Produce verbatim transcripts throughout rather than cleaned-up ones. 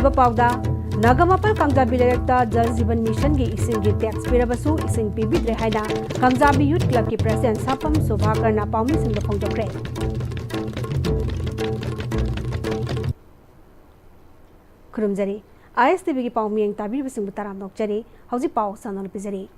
ꯄꯥꯎꯗ, ꯅꯥꯒꯥꯃꯄꯥꯜ ꯀꯥꯡꯖꯥꯕꯤ ꯂꯩꯔꯛꯇ ꯖꯜ ꯖꯤꯕꯟ ꯃꯤꯁꯟꯒꯤ ꯏꯁꯤꯡꯒꯤ ꯇꯦꯛꯁ ꯄꯤꯔꯕꯁꯨ ꯏꯁꯤꯡ ꯄꯤꯕꯤꯗ꯭ꯔꯦ ꯍꯥꯏꯅ ꯀꯥꯡꯖꯥꯕꯤ ꯌꯨꯠ ꯀ꯭ꯂꯕꯀꯤ ꯄ꯭ꯔꯁꯤꯗꯦꯟ ꯁꯥꯄꯝ ꯁꯨꯚꯥꯀꯔꯅ ꯄꯥꯎꯃꯤꯁꯤꯡꯗ ꯐꯣꯡꯗꯣꯛꯈ꯭ꯔꯦ꯫ ꯈꯨꯔꯨꯝꯖꯔꯤ꯫ ISTVꯒꯤ ꯄꯥꯎ ꯃꯤꯌꯦꯡ ꯇꯥꯕꯤꯔꯤꯕꯁꯤꯡꯕꯨ ꯇꯔꯥꯝꯅ ꯑꯣꯛꯆꯔꯤ꯫ ꯍꯧꯖꯤꯛ ꯄꯥꯎ ꯁꯟꯗꯣꯛꯅ ꯄꯤꯖꯔꯤ꯫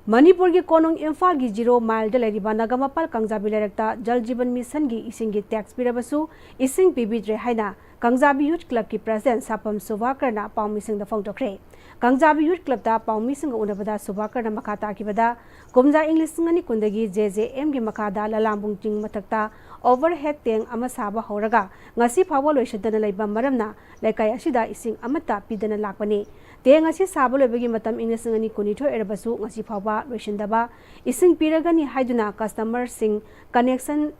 ꯃꯅꯤꯄꯨꯔꯒꯤ ꯀꯣꯅꯨꯡ ꯏꯝꯐꯥꯜꯒꯤ ꯖꯤꯔꯣ ꯃꯥꯏꯜꯗ ꯂꯩꯔꯤꯕ ꯅꯥꯒꯥꯃꯄꯥꯜ ꯀꯥꯡꯖꯥꯕꯤ ꯂꯩꯔꯛꯇ ꯖꯜ ꯖꯤꯕꯟ ꯃꯤꯁꯟꯒꯤ ꯏꯁꯤꯡꯒꯤ ꯇꯦꯛꯁ ꯄꯤꯔꯕꯁꯨ ꯏꯁꯤꯡ ꯄꯤꯕꯤꯗ꯭ꯔꯦ ꯍꯥꯏꯅ ꯀꯥꯡꯖꯥꯕꯤ ꯌꯨꯠ ꯀ꯭ꯂꯕꯀꯤ ꯄ꯭ꯔꯁꯤꯗꯦꯟ ꯁꯥꯄꯝ ꯁꯨꯚꯥꯀꯔꯅ ꯄꯥꯎꯃꯤꯁꯤꯡꯗ ꯐꯣꯡꯗꯣꯛꯈ꯭ꯔꯦ꯫ ꯀꯥꯡꯖꯥꯕꯤ ꯌꯨꯠ ꯀ꯭ꯂꯕꯇ ꯄꯥꯎꯃꯤꯁꯤꯡꯒ ꯎꯅꯕꯗ ꯁꯨꯚꯥꯀꯔꯅ ꯃꯈꯥ ꯇꯥꯈꯤꯕꯗ, ꯀꯨꯝꯖꯥ ꯏꯪ ꯂꯤꯁꯤꯡ ꯑꯅꯤ ꯀꯨꯟꯗꯒꯤ JJMꯒꯤ ꯃꯈꯥꯗ ꯂꯂꯥꯝꯕꯨꯡ ꯆꯤꯡ ꯃꯊꯛꯇ ꯑꯣꯚꯔꯍꯦꯗ ꯇꯦꯡ ꯑꯃ ꯁꯥꯕ ꯍꯧꯔꯒ ꯉꯁꯤ ꯐꯥꯎꯕ ꯂꯣꯏꯁꯤꯟꯗꯅ ꯂꯩꯕ ꯃꯔꯝꯅ ꯂꯩꯀꯥꯏ ꯑꯁꯤꯗ ꯏꯁꯤꯡ ꯑꯃꯠꯇ ꯄꯤꯗꯅ ꯂꯥꯛꯄꯅꯤ꯫ ꯇꯦꯡ ꯑꯁꯤ ꯁꯥꯕ ꯂꯣꯏꯕꯒꯤ ꯃꯇꯝ ꯏꯪ ꯂꯤꯁꯤꯡ ꯑꯅꯤ ꯀꯨꯟꯅꯤꯊꯣꯏ ꯑꯣꯏꯔꯕꯁꯨ ꯉꯁꯤ ꯐꯥꯎꯕ ꯂꯣꯏꯁꯤꯟꯗꯕ, ꯏꯁꯤꯡ ꯄꯤꯔꯒꯅꯤ ꯍꯥꯏꯗꯨꯅ ꯀꯁꯇꯃꯔꯁꯤꯡ ꯀꯅꯦꯛꯁꯟ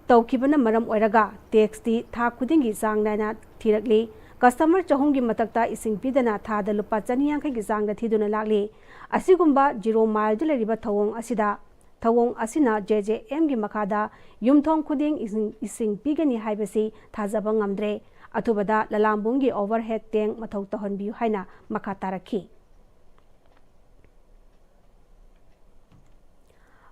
ꯇꯧꯈꯤꯕꯅ ꯃꯔꯝ ꯑꯣꯏꯔꯒ ꯇꯦꯛꯁꯇꯤ ꯊꯥ ꯈꯨꯗꯤꯡꯒꯤ ꯆꯥꯡ ꯅꯥꯏꯅ ꯊꯤꯔꯛꯂꯤ꯫ ꯀꯁꯇꯃꯔ ꯆꯍꯨꯝꯒꯤ ꯃꯊꯛꯇ ꯏꯁꯤꯡ ꯄꯤꯗꯅ ꯊꯥꯗ ꯂꯨꯄꯥ ꯆꯅꯤ ꯌꯥꯡꯈꯩꯒꯤ ꯆꯥꯡꯗ ꯊꯤꯗꯨꯅ ꯂꯥꯛꯂꯤ꯫ ꯑꯁꯤꯒꯨꯝꯕ ꯖꯤꯔꯣ ꯃꯥꯏꯜꯗ ꯂꯩꯔꯤꯕ ꯊꯧꯑꯣꯡ ꯑꯁꯤꯗ, ꯊꯧꯑꯣꯡ ꯑꯁꯤꯅ JJMꯒꯤ ꯃꯈꯥꯗ ꯌꯨꯝꯊꯣꯡ ꯈꯨꯗꯤꯡ ꯏꯁꯤꯡ, ꯏꯁꯤꯡ ꯄꯤꯒꯅꯤ ꯍꯥꯏꯕꯁꯤ ꯊꯥꯖꯕ ꯉꯝꯗ꯭ꯔꯦ꯫ ꯑꯊꯨꯕꯗ ꯂꯂꯥꯝꯕꯨꯡꯒꯤ ꯑꯣꯚꯔꯍꯦꯗ ꯇꯦꯡ ꯃꯊꯧ ꯇꯧꯍꯟꯕꯤꯌꯨ ꯍꯥꯏꯅ ꯃꯈꯥ ꯇꯥꯔꯛꯈꯤ꯫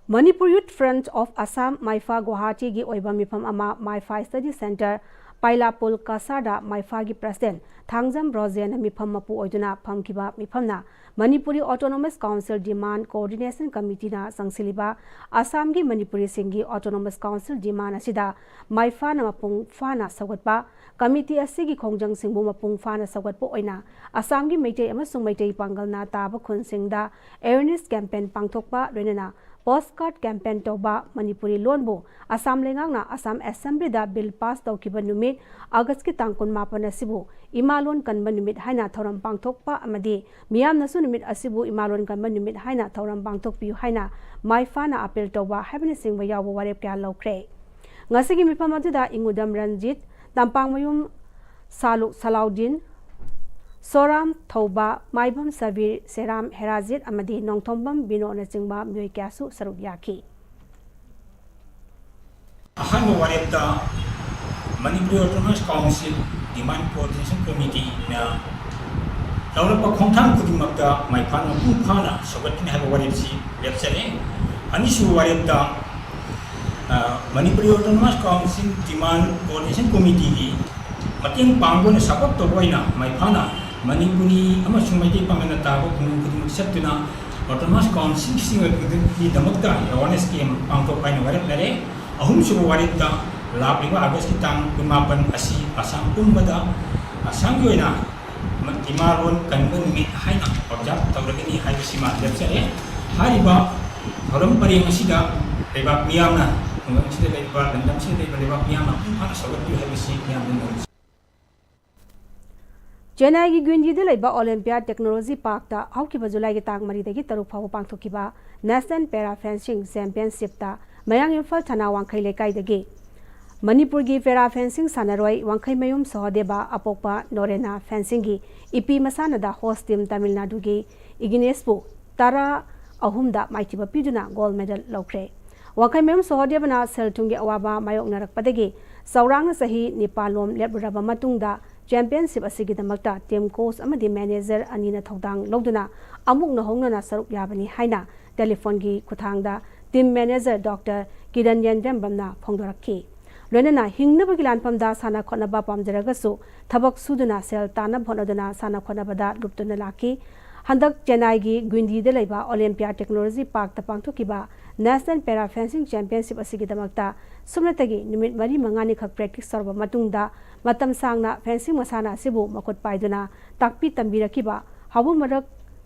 Manipur Youth Front of Assam, ꯃꯥꯏꯐꯥ, ꯒꯨꯋꯥꯍꯥꯇꯤꯒꯤ ꯑꯣꯏꯕ ꯃꯤꯐꯝ ꯑꯃ ꯃꯥꯏꯐꯥ Study Centre, ꯄꯥꯏꯂꯥꯄꯨꯜ ꯀꯁꯥꯔꯗ ꯃꯥꯏꯐꯥꯒꯤ ꯄ꯭ꯔꯁꯤꯗꯦꯟ ꯊꯥꯡꯖꯝ ꯔꯣꯖꯦꯟꯅ ꯃꯤꯐꯝ ꯃꯄꯨ ꯑꯣꯏꯗꯨꯅ ꯐꯝꯈꯤꯕ ꯃꯤꯐꯝꯅ Manipuri Autonomous Council Demand Coordination Committeeꯅ ꯆꯪꯁꯤꯜꯂꯤꯕ ꯑꯁꯥꯝꯒꯤ ꯃꯅꯤꯄꯨꯔꯤꯁꯤꯡꯒꯤ Autonomous Council demand ꯑꯁꯤꯗ ꯃꯥꯏꯐꯥꯅ ꯃꯄꯨꯡ ꯐꯥꯅ ꯁꯧꯒꯠꯄ, ꯀꯃꯤꯇꯤ ꯑꯁꯤꯒꯤ ꯈꯣꯡꯖꯪꯁꯤꯡꯕꯨ ꯃꯄꯨꯡ ꯐꯥꯅ ꯁꯧꯒꯠꯄ ꯑꯣꯏꯅ ꯑꯁꯥꯝꯒꯤ ꯃꯩꯇꯩ ꯑꯃꯁꯨꯡ ꯃꯩꯇꯩ ꯄꯥꯡꯒꯜ ꯅꯥ ꯇꯥꯕ ꯈꯨꯟꯁꯤꯡꯗ awareness campaign ꯄꯥꯡꯊꯣꯛꯄ, ꯂꯣꯏꯅꯅ post card campaign ꯇꯧꯕ, ꯃꯅꯤꯄꯨꯔꯤ ꯂꯣꯟꯕꯨ ꯑꯁꯥꯝ ꯂꯩꯉꯥꯛꯅ ꯑꯁꯥꯝ Assemblyꯗ bill pass ꯇꯧꯈꯤꯕ ꯅꯨꯃꯤꯠ Augustꯀꯤ ꯇꯥꯡ ꯀꯨꯟꯃꯥꯄꯟ ꯑꯁꯤꯕꯨ ꯏꯃꯥ ꯂꯣꯟ ꯀꯟꯕ ꯅꯨꯃꯤꯠ ꯍꯥꯏꯅ ꯊꯧꯔꯝ ꯄꯥꯡꯊꯣꯛꯄ ꯑꯃꯗꯤ ꯃꯤꯌꯥꯝꯅꯁꯨ ꯅꯨꯃꯤꯠ ꯑꯁꯤꯕꯨ ꯏꯃꯥ ꯂꯣꯟ ꯀꯟꯕ ꯅꯨꯃꯤꯠ ꯍꯥꯏꯅ ꯊꯧꯔꯝ ꯄꯥꯡꯊꯣꯛꯄꯤꯌꯨ ꯍꯥꯏꯅ ꯃꯥꯏꯐꯥꯅ appeal ꯇꯧꯕ ꯍꯥꯏꯕꯅꯆꯤꯡꯕ ꯌꯥꯎꯕ ꯋꯥꯔꯦꯞ ꯀꯌꯥ ꯂꯧꯈ꯭ꯔꯦ꯫ ꯉꯁꯤꯒꯤ ꯃꯤꯐꯝ ꯑꯗꯨꯗ ꯏꯉꯨꯗꯝ ꯔꯟꯖꯤꯠ, ꯇꯝꯄꯥꯛꯃꯌꯨꯝ ꯁꯥꯂꯨꯛ ꯁꯂꯥꯎꯗꯤꯟ, ꯁꯣꯔꯥꯝ ꯊꯧꯕ, ꯃꯥꯏꯕꯝ ꯁꯕꯤꯔ, ꯁꯦꯔꯥꯝ ꯍꯦꯔꯥꯖꯤꯠ ꯑꯃꯗꯤ ꯅꯣꯡꯊꯣꯝꯕꯝ ꯕꯤꯅꯣꯅꯆꯤꯡꯕ ꯃꯤꯑꯣꯏ ꯀꯌꯥꯁꯨ ꯁꯔꯨꯛ ꯌꯥꯈꯤ꯫ ꯑꯍꯥꯟꯕ ꯋꯥꯔꯦꯞꯇ ꯃꯅꯤꯄꯨꯔ ꯑꯣꯇꯣꯅꯣꯃꯁ ꯀꯥꯎꯟꯁꯤꯜ ꯗꯤꯃꯥꯟ ꯀꯣꯑꯣꯔꯗꯤꯅꯦꯁꯟ ꯀꯃꯤꯇꯤꯅ ꯂꯧꯔꯛꯄ ꯈꯣꯡꯊꯥꯡ ꯈꯨꯗꯤꯡꯃꯛꯇ ꯃꯥꯏ ꯄꯥꯛꯅ ꯃꯄꯨꯡ ꯐꯥꯅ ꯁꯧꯒꯠꯀꯅꯤ ꯍꯥꯏꯕ ꯋꯥꯔꯦꯞꯁꯤ ꯂꯦꯞꯆꯔꯦ꯫ ꯑꯅꯤꯁꯨꯕ ꯋꯥꯔꯦꯞꯇ, ꯑ, ꯃꯅꯤꯄꯨꯔꯤ ꯑꯣꯇꯣꯅꯣꯃꯁ ꯀꯥꯎꯟꯁꯤꯜ ꯗꯤꯃꯥꯟ ꯀꯣꯑꯣꯔꯗꯤꯅꯦꯁꯟ ꯀꯃꯤꯇꯤꯒꯤ ꯃꯇꯦꯡ ꯄꯥꯡꯕ ꯑꯣꯏꯅ ꯁꯄꯣꯔꯠ ꯇꯧꯕ ꯑꯣꯏꯅ ꯃꯥꯏ ꯄꯥꯛꯅ ꯃꯅꯤꯄꯨꯔꯤ ꯑꯃꯁꯨꯡ ꯃꯩꯇꯩ ꯄꯥꯉꯜꯅ ꯇꯥꯕ ꯈꯨꯡꯒꯪ ꯈꯨꯗꯤꯡꯃꯛ ꯆꯠꯇꯨꯅ ꯑꯣꯇꯣꯅꯣꯃꯁ ꯀꯥꯎꯟꯁꯤꯜꯁꯤꯡ ꯑꯗꯨꯒꯤꯗꯃꯛꯇ ꯑꯦꯋꯥꯔꯅꯦꯁ ꯀꯦꯝ ꯄꯥꯡꯊꯣꯛꯄ ꯍꯥꯏꯅ ꯋꯥꯔꯦꯞ ꯂꯩꯔꯦ꯫ ꯑꯍꯨꯝꯁꯨꯕ ꯋꯥꯔꯦꯞꯇ ꯂꯥꯛꯂꯤꯕ ꯑꯥꯒꯁꯀꯤ ꯇꯥꯡ ꯀꯨꯟꯃꯥꯄꯟ ꯑꯁꯤ ꯑꯁꯥꯝ ꯄꯨꯝꯕꯗ ꯑꯁꯥꯝꯒꯤ ꯑꯣꯏꯅ ꯏꯃꯥ ꯂꯣꯟ ꯀꯟꯕ ꯅꯨꯃꯤꯠ ꯍꯥꯏꯅ ꯑꯣꯕꯖꯥꯔꯕ ꯇꯧꯔꯒꯅꯤ ꯍꯥꯏꯕꯁꯤꯃ ꯂꯦꯞꯆꯔꯦ꯫ ꯍꯥꯏꯔꯤꯕ ꯊꯧꯔꯝ ꯄꯔꯦꯡ ꯑꯁꯤꯗ ꯂꯩꯕꯥꯛ ꯃꯤꯌꯥꯝꯅ, ꯈꯨꯡꯒꯪꯁꯤꯗ ꯂꯩꯔꯤꯕ, ꯂꯝꯗꯝꯁꯤꯗ ꯂꯩꯔꯤꯕ ꯂꯩꯕꯥꯛ ꯃꯤꯌꯥꯝꯅ ꯃꯄꯨꯡ ꯐꯥꯅ ꯁꯧꯒꯠꯄꯤꯌꯨ ꯍꯥꯏꯕꯁꯤ ꯃꯤꯌꯥꯝꯗ ꯅꯤꯡꯁꯤꯡꯖꯔꯤ꯫ ꯆꯦꯟꯅꯥꯏꯒꯤ ꯒ꯭ꯋꯤꯟꯗꯤꯗ ꯂꯩꯕ ꯑꯣꯂꯦꯝꯄꯤꯌꯥ ꯇꯦꯛꯅꯣꯂꯣꯖꯤ ꯄꯥꯔꯛꯇ ꯍꯧꯈꯤꯕ ꯖꯨꯂꯥꯏꯒꯤ ꯇꯥꯡ ꯃꯔꯤꯗꯒꯤ ꯇꯔꯨꯛ ꯐꯥꯎꯕ ꯄꯥꯡꯊꯣꯛꯈꯤꯕ ꯅꯦꯁꯅꯦꯜ ꯄꯦꯔꯥ ꯐꯦꯟꯁꯤꯡ ꯆꯦꯝꯄꯤꯌꯟꯁꯤꯞꯇ ꯃꯌꯥꯡ ꯏꯝꯐꯥꯜ ꯊꯅꯥ ꯋꯥꯡꯈꯩ ꯂꯩꯀꯥꯏꯗꯒꯤ ꯃꯅꯤꯄꯨꯔꯒꯤ ꯄꯦꯔꯥ ꯐꯦꯟꯁꯤꯡ ꯁꯥꯟꯅꯔꯣꯏ ꯋꯥꯡꯈꯩꯃꯌꯨꯝ ꯁꯍꯣꯗꯦꯕ ꯑꯄꯣꯛꯄ ꯅꯣꯔꯦꯅꯥ ꯐꯦꯟꯁꯤꯡꯒꯤ ꯏꯄꯤ ꯃꯁꯥꯟꯅꯗ ꯍꯣꯁ ꯇꯤꯝ ꯇꯥꯃꯤꯜ ꯅꯥꯗꯨꯒꯤ ꯏꯒꯤꯅꯦꯁꯄꯨ ꯇꯔꯥ ꯑꯍꯨꯝꯗ ꯃꯥꯏꯊꯤꯕ ꯄꯤꯗꯨꯅ ꯒꯣꯜ ꯃꯦꯗꯜ ꯂꯧꯈ꯭ꯔꯦ꯫ ꯋꯥꯡꯈꯩꯃꯌꯨꯝ ꯁꯍꯣꯗꯦꯕꯅ ꯁꯦꯜ ꯊꯨꯝꯒꯤ ꯑꯋꯥꯕ ꯃꯥꯌꯣꯛꯅꯔꯛꯄꯗꯒꯤ ꯆꯥꯎꯔꯥꯛꯅ ꯆꯍꯤ ꯅꯤꯄꯥꯟꯂꯣꯝ ꯂꯦꯞꯂꯨꯔꯕ ꯃꯇꯨꯡꯗ ꯆꯦꯝꯄꯤꯌꯟꯁꯤꯞ ꯑꯁꯤꯒꯤꯗꯃꯛꯇ ꯇꯤꯝ ꯀꯣꯆ ꯑꯃꯗꯤ ꯃꯦꯅꯦꯖꯔ ꯑꯅꯤꯅ ꯊꯧꯗꯥꯡ ꯂꯧꯗꯨꯅ ꯑꯃꯨꯛ ꯅꯧꯍꯧꯅꯅ ꯁꯔꯨꯛ ꯌꯥꯕꯅꯤ ꯍꯥꯏꯅ ꯇꯦꯂꯤꯐꯣꯟꯒꯤ ꯈꯨꯠꯊꯥꯡꯗ ꯇꯤꯝ ꯃꯦꯅꯦꯖꯔ ꯗꯣꯛꯇꯔ ꯀꯤꯔꯟ ꯌꯦꯟꯗ꯭ꯔꯦꯝꯕꯝꯅ ꯐꯣꯡꯗꯣꯔꯛꯈꯤ꯫ ꯂꯣꯏꯅꯅ ꯍꯤꯡꯅꯕꯒꯤ ꯂꯥꯟꯐꯝꯗ ꯁꯥꯟꯅ ꯈꯣꯠꯅꯕ ꯄꯥꯝꯖꯔꯒꯁꯨ ꯊꯕꯛ ꯁꯨꯗꯨꯅ ꯁꯦꯜ ꯇꯥꯅꯕ ꯍꯣꯠꯅꯗꯨꯅ ꯁꯥꯟꯅ ꯈꯣꯠꯅꯕꯗ ꯂꯨꯞꯇꯨꯅ ꯂꯥꯛꯈꯤ꯫ ꯍꯟꯗꯛ ꯆꯦꯟꯅꯥꯏꯒꯤ ꯒ꯭ꯋꯤꯟꯗꯤꯗ ꯂꯩꯕ ꯑꯣꯂꯦꯝꯄꯤꯌꯥ ꯇꯦꯛꯅꯣꯂꯣꯖꯤ ꯄꯥꯔꯛꯇ ꯄꯥꯡꯊꯣꯛꯈꯤꯕ ꯅꯦꯁꯅꯦꯜ ꯄꯦꯔꯥ ꯐꯦꯟꯁꯤꯡ ꯆꯦꯝꯄꯤꯌꯟꯁꯤꯞ ꯑꯁꯤꯒꯤꯗꯃꯛꯇ ꯁꯨꯞꯅꯇꯒꯤ ꯅꯨꯃꯤꯠ ꯃꯔꯤ ꯃꯉꯥꯅꯤꯈꯛ ꯄ꯭ꯔꯦꯛꯇꯤꯁ ꯇꯧꯔꯕ ꯃꯇꯨꯡꯗ ꯃꯇꯝ ꯁꯥꯡꯅ ꯐꯦꯟꯁꯤꯡ ꯃꯁꯥꯟꯅ ꯑꯁꯤꯕꯨ ꯃꯈꯨꯠ ꯄꯥꯏꯗꯨꯅ ꯇꯥꯛꯄꯤ ꯇꯝꯕꯤꯔꯛꯈꯤꯕ ꯍꯥꯎꯕꯝ ꯃꯔꯛ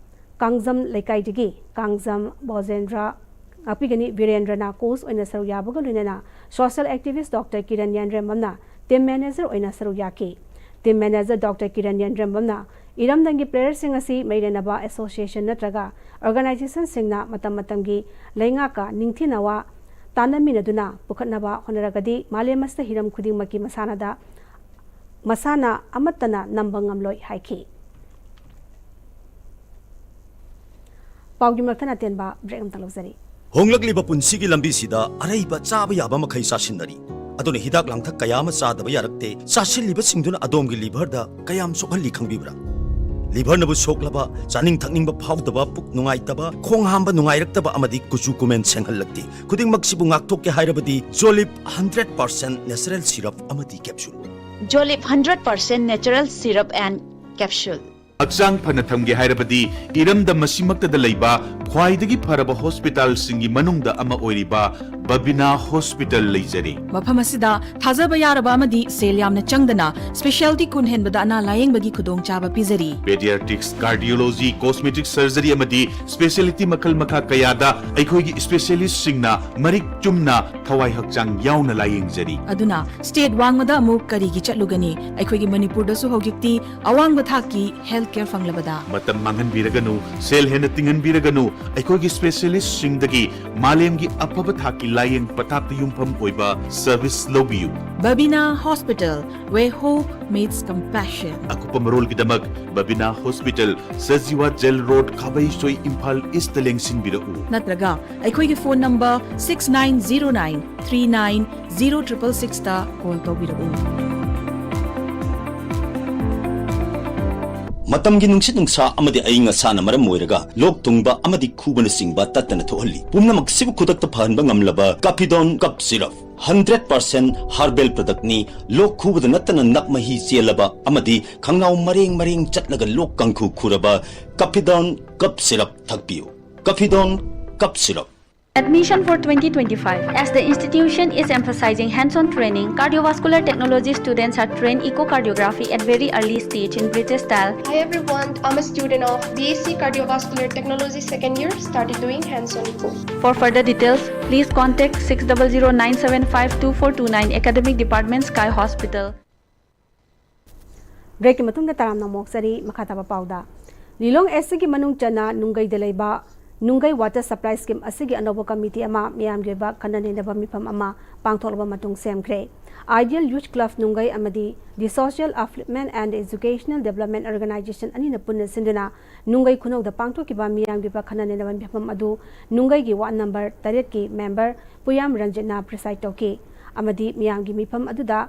ꯀꯥꯡꯖꯝ ꯂꯩꯀꯥꯏꯗꯒꯤ ꯀꯥꯡꯖꯝ ꯕꯣꯖꯦꯟꯗ꯭ꯔ, ꯉꯥꯛꯄꯤꯒꯅꯤ, ꯕꯤꯔꯦꯟꯗ꯭ꯔꯅ ꯀꯣꯆ ꯑꯣꯏꯅ ꯁꯔꯨꯛ ꯌꯥꯕꯒ ꯂꯣꯏꯅꯅ ꯁꯣꯁꯤꯌꯦꯜ ꯑꯦꯛꯇꯤꯚꯤꯁ ꯗꯣꯛꯇꯔ ꯀꯤꯔꯟ ꯌꯦꯟꯗ꯭ꯔꯦꯝꯕꯝꯅ ꯇꯤꯝ ꯃꯦꯅꯦꯖꯔ ꯑꯣꯏꯅ ꯁꯔꯨꯛ ꯌꯥꯈꯤ꯫ ꯇꯤꯝ ꯃꯦꯅꯦꯖꯔ ꯗꯣꯛꯇꯔ ꯀꯤꯔꯟ ꯌꯦꯟꯗ꯭ꯔꯦꯝꯕꯝꯅ ꯏꯔꯝꯗꯝꯒꯤ ꯄ꯭ꯂꯦꯌꯔꯁꯤꯡ ꯑꯁꯤ ꯃꯔꯤ ꯂꯩꯅꯕ ꯑꯦꯁꯣꯁꯤꯌꯦꯁꯟ ꯅꯠꯇ꯭ꯔꯒ ꯑꯣꯔꯒꯅꯥꯏꯖꯦꯁꯟꯁꯤꯡꯅ ꯃꯇꯝ ꯃꯇꯝꯒꯤ ꯂꯩꯉꯥꯛꯀ ꯅꯤꯡꯊꯤꯅ ꯋꯥ ꯇꯥꯟꯅꯃꯤꯟꯅꯗꯨꯅ ꯄꯨꯈꯠꯅꯕ ꯍꯣꯠꯅꯔꯒꯗꯤ ꯃꯥꯂꯦꯝ ꯑꯁꯤꯗ ꯍꯤꯔꯝ ꯈꯨꯗꯤꯡꯃꯛꯀꯤ ꯃꯁꯥꯟꯅꯗ, ꯃꯁꯥꯟꯅ ꯑꯃꯠꯇꯅ ꯅꯝꯕ ꯉꯝꯂꯣꯏ ꯍꯥꯏꯈꯤ꯫ ꯄꯥꯎꯒꯤ ꯃꯔꯛꯇ ꯑꯇꯦꯟꯕ ꯕ꯭ꯔꯦꯛ ꯑꯃꯇꯪ ꯂꯧꯖꯔꯤ꯫ ꯍꯣꯡꯂꯛꯂꯤꯕ ꯄꯨꯟꯁꯤꯒꯤ ꯂꯝꯕꯤꯁꯤꯗ ꯑꯔꯩꯕ ꯆꯥꯕ ꯌꯥꯕ ꯃꯈꯩ ꯆꯥꯁꯤꯟꯅꯔꯤ꯫ ꯑꯗꯨꯅ ꯍꯤꯗꯥꯛ ꯂꯥꯡꯊꯛ ꯀꯌꯥ ꯑꯃ ꯆꯥꯗꯕ ꯌꯥꯔꯛꯇꯦ꯫ ꯆꯥꯁꯤꯜꯂꯤꯕꯁꯤꯡꯗꯨꯅ ꯑꯗꯣꯝꯒꯤ ꯂꯤꯚꯔꯗ ꯀꯌꯥꯝ ꯁꯣꯛꯍꯜꯂꯤ ꯈꯪꯕꯤꯕ꯭ꯔꯥ? ꯂꯤꯚꯔꯅꯕꯨ ꯁꯣꯛꯂꯕ, ꯆꯥꯅꯤꯡ ꯊꯛꯅꯤꯡꯕ ꯐꯥꯎꯗꯕ, ꯄꯨꯛ ꯅꯨꯡꯉꯥꯏꯇꯕ, ꯈꯣꯡ ꯍꯥꯝꯕ ꯅꯨꯡꯉꯥꯏꯔꯛꯇꯕ ꯑꯃꯗꯤ ꯀꯨꯆꯨ ꯀꯨꯃꯦꯟ ꯁꯦꯡꯍꯜꯂꯛꯇꯦ꯫ ꯈꯨꯗꯤꯡꯃꯛꯁꯤꯕꯨ ꯉꯥꯛꯊꯣꯛꯀꯦ ꯍꯥꯏꯔꯕꯗꯤ Jolib hundred percent natural syrup ꯑꯃꯗꯤ capsule꯫ Jolib hundred percent natural syrup and capsule. ꯍꯛꯆꯥꯡ ꯐꯅ ꯊꯝꯒꯦ ꯍꯥꯏꯔꯕꯗꯤ ꯏꯔꯝꯗꯝ ꯑꯁꯤꯃꯛꯇꯗ ꯂꯩꯕ ꯈ꯭ꯋꯥꯏꯗꯒꯤ ꯐꯔꯕ ꯍꯣꯁꯄꯤꯇꯥꯜꯁꯤꯡꯒꯤ ꯃꯅꯨꯡꯗ ꯑꯃ ꯑꯣꯏꯔꯤꯕ ꯕꯕꯤꯅꯥ ꯍꯣꯁꯄꯤꯇꯥꯜ ꯂꯩꯖꯔꯤ꯫ ꯃꯐꯝ ꯑꯁꯤꯗ ꯊꯥꯖꯕ ꯌꯥꯔꯕ ꯑꯃꯗꯤ ꯁꯦꯜ ꯌꯥꯝꯅ ꯆꯪꯗꯅ specialty ꯀꯨꯟ ꯍꯦꯟꯕꯗ ꯑꯅꯥ ꯂꯥꯌꯦꯡꯕꯒꯤ ꯈꯨꯗꯣꯡꯆꯥꯕ ꯄꯤꯖꯔꯤ꯫ Pediatrics, cardiology, cosmetic surgery ꯑꯃꯗꯤ specialty ꯃꯈꯜ ꯃꯈꯥ ꯀꯌꯥꯗ ꯑꯩꯈꯣꯏꯒꯤ specialistꯁꯤꯡꯅ ꯃꯔꯤꯛ ꯆꯨꯝꯅ ꯊꯋꯥꯏ ꯍꯛꯆꯥꯡ ꯌꯥꯎꯅ ꯂꯥꯌꯦꯡꯖꯔꯤ꯫ ꯑꯗꯨꯅ state ꯋꯥꯡꯃꯗ ꯑꯃꯨꯛ ꯀꯔꯤꯒꯤ ꯆꯠꯂꯨꯒꯅꯤ? ꯑꯩꯈꯣꯏꯒꯤ ꯃꯅꯤꯄꯨꯔꯗꯁꯨ ꯍꯧꯖꯤꯛꯇꯤ ꯑꯋꯥꯡꯕ ꯊꯥꯛꯀꯤ health care ꯐꯪꯂꯕꯗ꯫ ꯃꯇꯝ ꯃꯥꯡꯍꯟꯕꯤꯔꯒꯅꯨ, ꯁꯦꯜ ꯍꯦꯟꯅ ꯇꯤꯡꯍꯟꯕꯤꯔꯒꯅꯨ, ꯑꯩꯈꯣꯏꯒꯤ specialistꯁꯤꯡꯗꯒꯤ ꯃꯥꯂꯦꯝꯒꯤ ꯑꯐꯕ ꯊꯥꯛꯀꯤ ꯂꯥꯌꯦꯡ ꯄꯊꯥꯞꯇ ꯌꯨꯝꯐꯝ ꯑꯣꯏꯕ service ꯂꯧꯕꯤꯌꯨ꯫ Babina Hospital, where hope meets compassion. ꯑꯀꯨꯞꯄ ꯃꯔꯣꯜꯒꯤꯗꯃꯛ Babina hospital, Sajiwa jail road, Khabeisoi, Imphal east ꯂꯦꯡꯁꯤꯟꯕꯤꯔꯛꯎ꯫ ꯅꯠꯇ꯭ꯔꯒ ꯑꯩꯈꯣꯏꯒꯤ phone number six nine zero nine three nine zero triple sixꯇ call ꯇꯧꯕꯤꯔꯛꯎ꯫ ꯃꯇꯝꯒꯤ ꯅꯨꯡꯁꯤꯠ ꯅꯨꯡꯁꯥ ꯑꯃꯗꯤ ꯑꯏꯪ ꯑꯁꯥꯅ ꯃꯔꯝ ꯑꯣꯏꯔꯒ ꯂꯣꯛ ꯊꯨꯡꯕ ꯑꯃꯗꯤ ꯈꯨꯕꯅꯆꯤꯡꯕ ꯇꯠꯇꯅ ꯊꯣꯛꯍꯜꯂꯤ꯫ ꯄꯨꯝꯅꯃꯛꯁꯤꯕꯨ ꯈꯨꯗꯛꯇ ꯐꯍꯟꯕ ꯉꯝꯂꯕ Capidon Cough Syrup, hundred percent herbal productꯅꯤ꯫ ꯂꯣꯛ ꯈꯨꯕꯗ ꯅꯠꯇꯅ ꯅꯞ ꯃꯍꯤ ꯆꯦꯜꯂꯕ ꯑꯃꯗꯤ ꯈꯪꯅꯥꯎ ꯃꯔꯦꯡ ꯃꯔꯦꯡ ꯆꯠꯂꯒ ꯂꯣꯛ ꯀꯥꯡꯈꯨ ꯈꯨꯔꯕ Capidon Cough Syrup ꯊꯛꯄꯤꯌꯨ꯫ Capidon Cough Syrup. Admission for twenty twenty-five. As the institution is emphasizing hands-on training, cardiovascular technology students are trained echocardiography at very early stage in British style. Hi everyone, I'm a student of B S C Cardiovascular Technology second year, started doing hands-on echo. For further details, please contact six double zero nine seven five two four two nine, Academic Department, Sky Hospital. Breakꯀꯤ ꯃꯇꯨꯡꯗ ꯇꯔꯥꯝꯅ ꯑꯃꯨꯛ ꯑꯣꯛꯆꯔꯤ꯫ ꯃꯈꯥ ꯇꯥꯕ ꯄꯥꯎꯗ, ꯂꯤꯂꯣꯡ SCꯒꯤ ꯃꯅꯨꯡ ꯆꯟꯅ ꯅꯨꯡꯒꯩꯗ ꯂꯩꯕ ꯅꯨꯡꯒꯩ Water Supply Scheme ꯑꯁꯤꯒꯤ ꯑꯅꯧꯕ committee ꯑꯃ ꯃꯤꯌꯥꯝꯒꯤ ꯑꯣꯏꯕ ꯈꯟꯅ ꯅꯩꯅꯕ ꯃꯤꯐꯝ ꯑꯃ ꯄꯥꯡꯊꯣꯛꯂꯕ ꯃꯇꯨꯡ ꯁꯦꯝꯈ꯭ꯔꯦ꯫ Ideal Youth Club ꯅꯨꯡꯒꯩ ꯑꯃꯗꯤ The Social Upliftment and Educational Development Organization ꯑꯅꯤꯅ ꯄꯨꯟꯅ ꯁꯤꯟꯗꯨꯅ ꯅꯨꯡꯒꯩ ꯈꯨꯅꯧꯗ ꯄꯥꯡꯊꯣꯛꯈꯤꯕ ꯃꯤꯌꯥꯝꯒꯤ ꯑꯣꯏꯕ ꯈꯟꯅ ꯅꯩꯅꯕ ꯃꯤꯐꯝ ꯑꯗꯨ ꯅꯨꯡꯒꯩꯒꯤ ward number ꯇꯔꯦꯠꯀꯤ member ꯄꯨꯌꯥꯝ ꯔꯟꯖꯤꯠꯅ preside ꯇꯧꯈꯤ꯫ ꯑꯃꯗꯤ ꯃꯤꯌꯥꯝꯒꯤ ꯃꯤꯐꯝ ꯑꯗꯨꯗ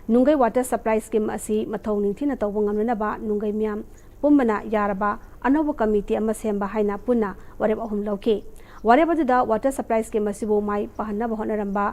ꯅꯨꯡꯒꯩ water supply scheme ꯑꯁꯤ ꯃꯊꯧ ꯅꯤꯡꯊꯤꯅ ꯇꯧꯕ ꯉꯝꯅꯅꯕ ꯅꯨꯡꯒꯩ ꯃꯤꯌꯥꯝ ꯄꯨꯝꯕꯅ ꯌꯥꯔꯕ ꯑꯅꯧꯕ committee ꯑꯃ ꯁꯦꯝꯕ ꯍꯥꯏꯅ ꯄꯨꯟꯅ ꯋꯥꯔꯦꯞ ꯑꯍꯨꯝ ꯂꯧꯈꯤ꯫ ꯋꯥꯔꯦꯞ ꯑꯗꯨꯗ water supply scheme ꯑꯁꯤꯕꯨ ꯃꯥꯏ ꯄꯥꯛꯍꯟꯅꯕ ꯍꯣꯠꯅꯔꯝꯕ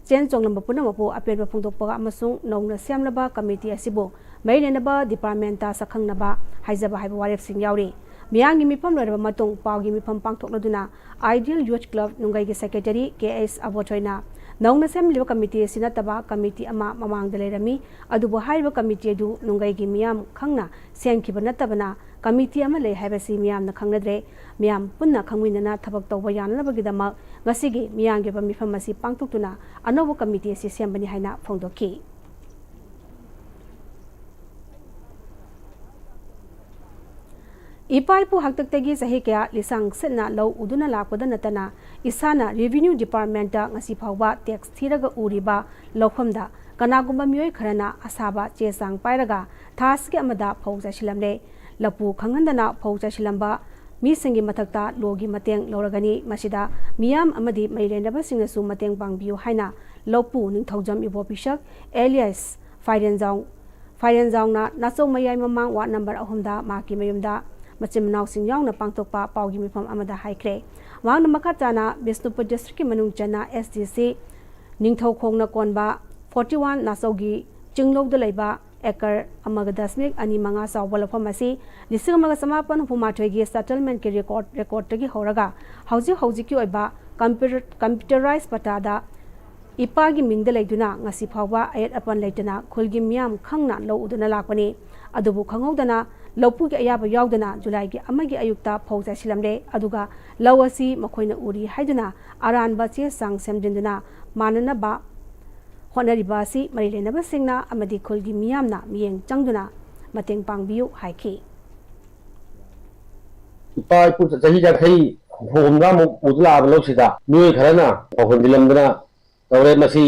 ꯆꯦꯟ ꯆꯣꯡꯂꯝꯕ ꯄꯨꯝꯅꯃꯛꯄꯨ ꯑꯄꯦꯟꯕ ꯐꯣꯡꯗꯣꯛꯄ ꯑꯃꯁꯨꯡ ꯅꯧꯅ ꯁꯦꯝꯂꯕ committee ꯑꯁꯤꯕꯨ ꯃꯔꯤ ꯂꯩꯅꯕ departmentꯇ ꯁꯛꯈꯪꯅꯕ ꯍꯥꯏꯖꯕ ꯍꯥꯏꯕ ꯋꯥꯔꯦꯞꯁꯤꯡ ꯌꯥꯎꯔꯤ꯫ ꯃꯤꯌꯥꯝꯒꯤ ꯃꯤꯐꯝ ꯂꯣꯏꯔꯕ ꯃꯇꯨꯡ ꯄꯥꯎꯒꯤ ꯃꯤꯐꯝ ꯄꯥꯡꯊꯣꯛꯂꯗꯨꯅ Ideal Youth Club ꯅꯨꯡꯒꯩꯒꯤ secretary ꯀꯦ ꯑꯩꯆ ꯑꯕꯣꯊꯣꯏꯅ ꯅꯧꯅ ꯁꯦꯝꯂꯤꯕ committee ꯑꯁꯤ ꯅꯠꯇꯕ committee ꯑꯃ ꯃꯃꯥꯡꯗ ꯂꯩꯔꯝꯃꯤ, ꯑꯗꯨꯕꯨ ꯍꯥꯏꯔꯤꯕ committee ꯑꯗꯨ ꯅꯨꯡꯒꯩꯒꯤ ꯃꯤꯌꯥꯝ ꯈꯪꯅ ꯁꯦꯝꯈꯤꯕ ꯅꯠꯇꯕꯅ committee ꯑꯃ ꯂꯩ ꯍꯥꯏꯕꯁꯤ ꯃꯤꯌꯥꯝꯅ ꯈꯪꯅꯗ꯭ꯔꯦ꯫ ꯃꯤꯌꯥꯝ ꯄꯨꯟꯅ ꯈꯪꯃꯤꯟꯅꯅ ꯊꯕꯛ ꯇꯧꯕ ꯌꯥꯅꯅꯕꯒꯤꯗꯃꯛ ꯉꯁꯤꯒꯤ ꯃꯤꯌꯥꯝꯒꯤ ꯑꯣꯏꯕ ꯃꯤꯐꯝ ꯑꯁꯤ ꯄꯥꯡꯊꯣꯛꯇꯨꯅ ꯑꯅꯧꯕ committee ꯑꯁꯤ ꯁꯦꯝꯕꯅꯤ ꯍꯥꯏꯅ ꯐꯣꯡꯗꯣꯛꯈꯤ꯫ ꯏꯄꯥ ꯏꯄꯨ ꯍꯥꯛꯇꯛꯇꯒꯤ ꯆꯍꯤ ꯀꯌꯥ ꯂꯤꯁꯥꯡ ꯁꯤꯠꯅ ꯂꯧ ꯎꯗꯨꯅ ꯂꯥꯛꯄꯗ ꯅꯠꯇꯅ ꯏꯁꯥꯅ revenue departmentꯇ ꯉꯁꯤ ꯐꯥꯎꯕ tax ꯊꯤꯔꯒ ꯎꯔꯤꯕ ꯂꯧꯐꯝꯗ ꯀꯅꯥꯒꯨꯝꯕ ꯃꯤꯑꯣꯏ ꯈꯔꯅ ꯑꯁꯥꯕ ꯆꯦ ꯆꯥꯡ ꯄꯥꯏꯔꯒ ꯊꯥ ꯑꯁꯤꯒꯤ ꯑꯃꯗ ꯐꯧ ꯆꯥꯏꯁꯤꯜꯂꯝꯂꯦ꯫ ꯂꯐꯨ ꯈꯪꯍꯟꯗꯅ ꯐꯧ ꯆꯥꯏꯁꯤꯜꯂꯝꯕ ꯃꯤꯁꯤꯡꯒꯤ ꯃꯊꯛꯇ ꯂꯣꯒꯤ ꯃꯇꯦꯡ ꯂꯧꯔꯒꯅꯤ꯫ ꯃꯁꯤꯗ ꯃꯤꯌꯥꯝ ꯑꯃꯗꯤ ꯃꯔꯤ ꯂꯩꯅꯕꯁꯤꯡꯅꯁꯨ ꯃꯇꯦꯡ ꯄꯥꯡꯕꯤꯌꯨ ꯍꯥꯏꯅ ꯂꯧꯄꯨ ꯅꯤꯡꯊꯧꯖꯝ ꯏꯕꯣꯕꯤꯁꯛ alias ꯐꯥꯏꯔꯦꯟꯖꯥꯎ, ꯐꯥꯏꯔꯦꯟꯖꯥꯎꯅ ꯅꯥꯆꯧ ꯃꯌꯥꯏ ꯃꯃꯥꯡ ward number ꯑꯍꯨꯝꯗ ꯃꯍꯥꯛꯀꯤ ꯃꯌꯨꯝꯗ ꯃꯆꯤꯟ ꯃꯅꯥꯎꯁꯤꯡ ꯌꯥꯎꯅ ꯄꯥꯡꯊꯣꯛꯄ ꯄꯥꯎꯒꯤ ꯃꯤꯐꯝ ꯑꯃꯗ ꯍꯥꯏꯈ꯭ꯔꯦ꯫ ꯃꯍꯥꯛꯅ ꯃꯈꯥ ꯇꯥꯅ ꯕꯤꯁꯅꯨꯄꯨꯔ districtꯀꯤ ꯃꯅꯨꯡ ꯆꯟꯅ S D C ꯅꯤꯡꯊꯧꯈꯣꯡꯅ ꯀꯣꯟꯕ forty one ꯅꯥꯆꯧꯒꯤ ꯆꯤꯡꯂꯧꯗ ꯂꯩꯕ acre ꯑꯃꯒ ꯗꯁꯃꯤꯛ ꯑꯅꯤ ꯃꯉꯥ ꯆꯥꯎꯕ ꯂꯧꯐꯝ ꯑꯁꯤ ꯂꯤꯁꯤꯡ ꯑꯃꯒ ꯆꯃꯥꯄꯟ ꯍꯨꯝꯐꯨ ꯃꯥꯊꯣꯏꯒꯤ settlementꯀꯤ record, recordꯇꯒꯤ ꯍꯧꯔꯒ ꯍꯧꯖꯤꯛ ꯍꯧꯖꯤꯛꯀꯤ ꯑꯣꯏꯕ computer-, computerized ꯄꯇꯥꯗ ꯏꯄꯥꯒꯤ ꯃꯤꯡꯗ ꯂꯩꯗꯨꯅ ꯉꯁꯤ ꯐꯥꯎꯕ ꯑꯌꯦꯠ ꯑꯄꯟ ꯂꯩꯇꯅ ꯈꯨꯜꯒꯤ ꯃꯤꯌꯥꯝ ꯈꯪꯅ ꯂꯧ ꯎꯗꯨꯅ ꯂꯥꯛꯄꯅꯤ꯫ ꯑꯗꯨꯕꯨ ꯈꯪꯍꯧꯗꯅ ꯂꯧꯄꯨꯒꯤ ꯑꯌꯥꯕ ꯌꯥꯎꯗꯅ ꯖꯨꯂꯥꯏꯒꯤ ꯑꯃꯒꯤ ꯑꯌꯨꯛꯇ ꯐꯧ ꯆꯥꯏꯁꯤꯜꯂꯝꯂꯦ꯫ ꯑꯗꯨꯒ ꯂꯧ ꯑꯁꯤ ꯃꯈꯣꯏꯅ ꯎꯔꯤ ꯍꯥꯏꯗꯨꯅ ꯑꯔꯥꯟꯕ ꯆꯦ ꯆꯥꯡ ꯁꯦꯝꯖꯤꯟꯗꯨꯅ ꯃꯥꯟꯅꯅꯕ ꯍꯣꯠꯅꯔꯤꯕ ꯑꯁꯤ ꯃꯔꯤ ꯂꯩꯅꯕꯁꯤꯡꯅ ꯑꯃꯗꯤ ꯈꯨꯜꯒꯤ ꯃꯤꯌꯥꯝꯅ ꯃꯤꯠꯌꯦꯡ ꯆꯪꯗꯨꯅ ꯃꯇꯦꯡ ꯄꯥꯡꯕꯤꯌꯨ ꯍꯥꯏꯈꯤ꯫ ꯏꯄꯥ ꯏꯄꯨ ꯆꯍꯤ ꯌꯥꯡꯈꯩ ꯍꯨꯝꯐꯨ ꯍꯨꯝꯗ꯭ꯔꯥꯃꯨꯛ ꯎꯗꯨꯅ ꯂꯥꯛꯑꯕ ꯂꯧꯁꯤꯗ ꯃꯤꯑꯣꯏ ꯈꯔꯅ ꯐꯧ ꯍꯨꯟꯖꯤꯜꯂꯝꯗꯅ ꯇꯧꯔꯦ꯫ ꯃꯁꯤ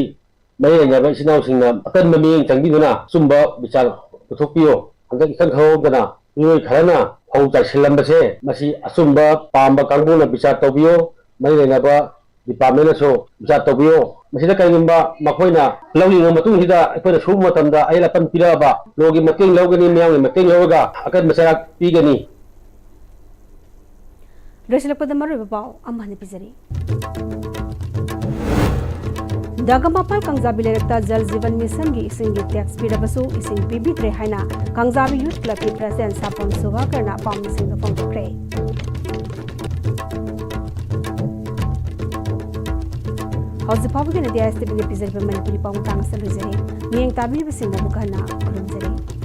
ꯃꯔꯤ ꯂꯩꯅꯕ ꯏꯆꯤꯟ ꯏꯅꯥꯎꯁꯤꯡꯅ ꯑꯀꯟꯕ ꯃꯤꯠꯌꯦꯡ ꯆꯪꯕꯤꯗꯨꯅ ꯑꯆꯨꯝꯕ ꯕꯤꯆꯥꯔ ꯄꯨꯊꯣꯛꯄꯤꯌꯨ꯫ ꯍꯟꯗꯛ ꯏꯈꯪ ꯈꯪꯍꯧꯗꯅ ꯃꯤꯑꯣꯏ ꯈꯔꯅ ꯐꯧ ꯆꯥꯏꯁꯤꯜꯂꯝꯕꯁꯦ ꯃꯁꯤ ꯑꯆꯨꯝꯕ ꯄꯥꯝꯕ ꯀꯥꯡꯕꯨꯅ ꯕꯤꯆꯥꯔ ꯇꯧꯕꯤꯌꯨ꯫ ꯃꯔꯤ ꯂꯩꯅꯕ ꯗꯤꯄꯥꯔꯠꯃꯦꯟꯅꯁꯨ ꯕꯤꯆꯥꯔ ꯇꯧꯕꯤꯌꯨ꯫ ꯃꯁꯤꯗ ꯀꯔꯤꯒꯨꯝꯕ ꯃꯈꯣꯏꯅ ꯂꯧꯅꯤꯡꯉꯕ ꯃꯇꯨꯡꯁꯤꯗ ꯑꯩꯈꯣꯏꯅ ꯁꯨꯕ ꯃꯇꯝꯗ ꯑꯍꯦꯟ ꯑꯄꯟ ꯄꯤꯔꯛꯑꯕ ꯂꯣꯒꯤ ꯃꯇꯦꯡ ꯂꯧꯒꯅꯤ, ꯃꯤꯌꯥꯝꯒꯤ ꯃꯇꯦꯡ ꯂꯧꯔꯒ ꯑꯀꯟꯕ ꯆꯩꯔꯥꯛ ꯄꯤꯒꯅꯤ꯫ ꯂꯣꯏꯁꯤꯜꯂꯛꯄꯗ ꯃꯔꯨꯑꯣꯏꯕ ꯄꯥꯎ ꯑꯃ ꯍꯟꯅ ꯄꯤꯖꯔꯤ꯫ ꯗꯒꯃꯄꯥꯜ ꯀꯥꯡꯖꯥꯕꯤ ꯂꯩꯔꯛꯇ ꯖꯜ ꯖꯤꯕꯟ ꯃꯤꯁꯟꯒꯤ ꯏꯁꯤꯡꯒꯤ ꯇꯦꯛꯁ ꯄꯤꯔꯕꯁꯨ ꯏꯁꯤꯡ ꯄꯤꯕꯤꯗ꯭ꯔꯦ ꯍꯥꯏꯅ ꯀꯥꯡꯖꯥꯕꯤ ꯌꯨꯊ ꯀ꯭ꯂꯕꯀꯤ ꯄ꯭ꯔꯦꯁꯤꯗꯦꯟ ꯁꯥꯄꯝ ꯁꯨꯚꯥꯀꯔꯅ ꯑꯄꯥꯝꯕꯁꯤꯡꯗ ꯐꯣꯡꯗꯣꯛꯈ꯭ꯔꯦ꯫ ꯍꯧꯖꯤꯛ ꯐꯥꯎꯕꯒꯤ ꯑꯣꯏꯅꯗꯤ ꯑꯥꯏ ꯑꯦꯁ ꯇꯤ ꯚꯤꯅ ꯄꯤꯖꯔꯤꯕ ꯃꯅꯤꯄꯨꯔꯤ ꯄꯥꯎ ꯃꯇꯥꯡ ꯑꯁꯤꯗ ꯂꯣꯏꯖꯔꯦ꯫ ꯃꯤꯠꯌꯦꯡ ꯇꯥꯕꯤꯔꯤꯕꯁꯤꯡꯗ ꯑꯃꯨꯛ ꯍꯟꯅ ꯈꯨꯔꯨꯝꯖꯔꯤ꯫